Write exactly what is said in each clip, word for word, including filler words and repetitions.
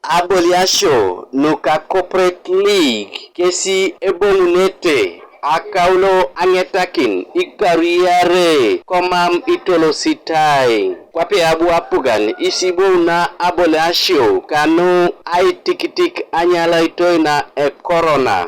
Aboliasio nuka Corporate League kesi eboŋunete akaulo aŋetakin ikaru iarei komam itolositai. Kwape abu apugan isibou na aboliasio kanu aitikitik anyalaitoi na ekorona.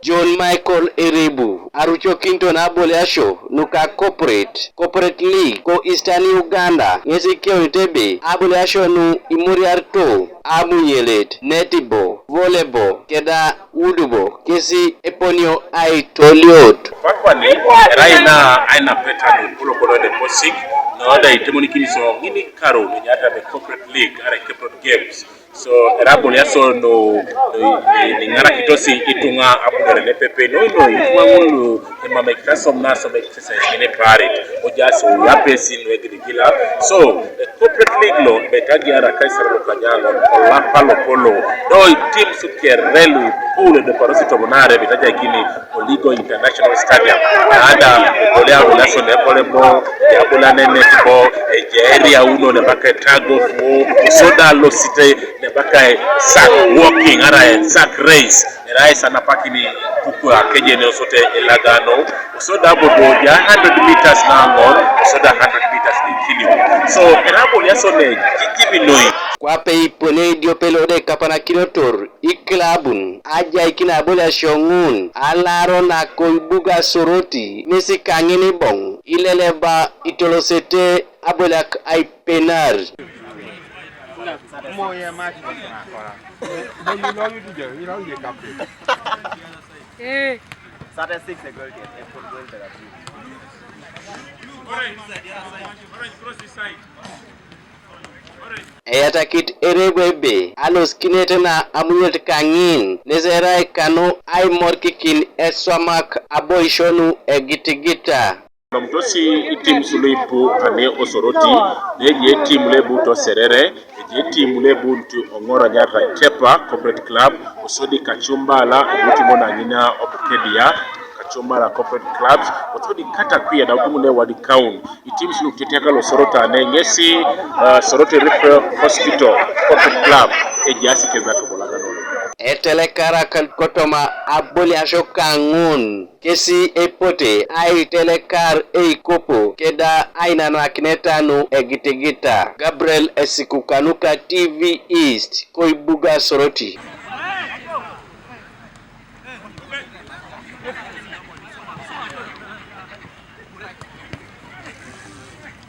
John Michael Erebu, arucokinito na aboliasio nuka Corporate, Corporate League ko Eastern Uganda, ŋesi keunit ebe aboliasio nu imoriarito amunyelet, netball, volleyball, keda woodball, kesi eponio aitoliot. Pakwani, erai na ainapeta nu kulokolo de posik, no da itemonikini so ŋini karu ne nyata de Corporate League, ara Corporate Games. So, era aboliasio nu, nu, ni, ni ŋarakitosi ituŋa abunere nepepe, noi, noi, ituŋa ŋun lu emamekita som na som exercise ŋini parit, ojaso yapesi nu egirigila. So, eh, Corporate League lo, betagiara Kaisar lo Kanyaŋo, olapa lopolo, do itims kere lu, pule de parosi tomonare, betajakini Oligo International Stadium. Ada, ole aboliasio ne volleyball, ya aboliane netball, ejeria uno ne baka tug of war, soda losite ne baka sack walking, ara sack race, era isana pakini kuku akejene osote elagano, soda bobo ya hundred meters na ŋor, soda hundred meters ni kilio. So, era aboliasio ne jijibinoi. Kwape ipone idiopelo de kapanakinotor ikilabun ajaikin aboliasio ŋun, alaro nako ibuga Soroti, nesi kaŋin iboŋ, ileleba itolosete aboliak aipenar. Eyatakit Erebu ebe alosikinet na amunyet kaŋin, nes erai kanu aimorikikin eswamak aboisio nu egitigita. Lomtosi itims luipu ane Osoroti, neji etimu lebu toserere, eji etimu lebu nti oŋoranyata Tepa Corporate Club, osodi Kachumbala, ebutumo na ŋina Obukedia, Kachumbala Corporate Clubs, osodi Katakwi da utumu ne wadi kaun. Itims nu tetiaka lo Soroti ane ŋesi, uh, Soroti Referral Hospital Corporate Club, ejaasi keza tobolagano. Etelekarak kotoma aboliasio kaŋun, kesi epote aitelekar eikopo keda ainanakineta nu egitigita. Gabriel Esiku kanuka T V East, koibuga Soroti.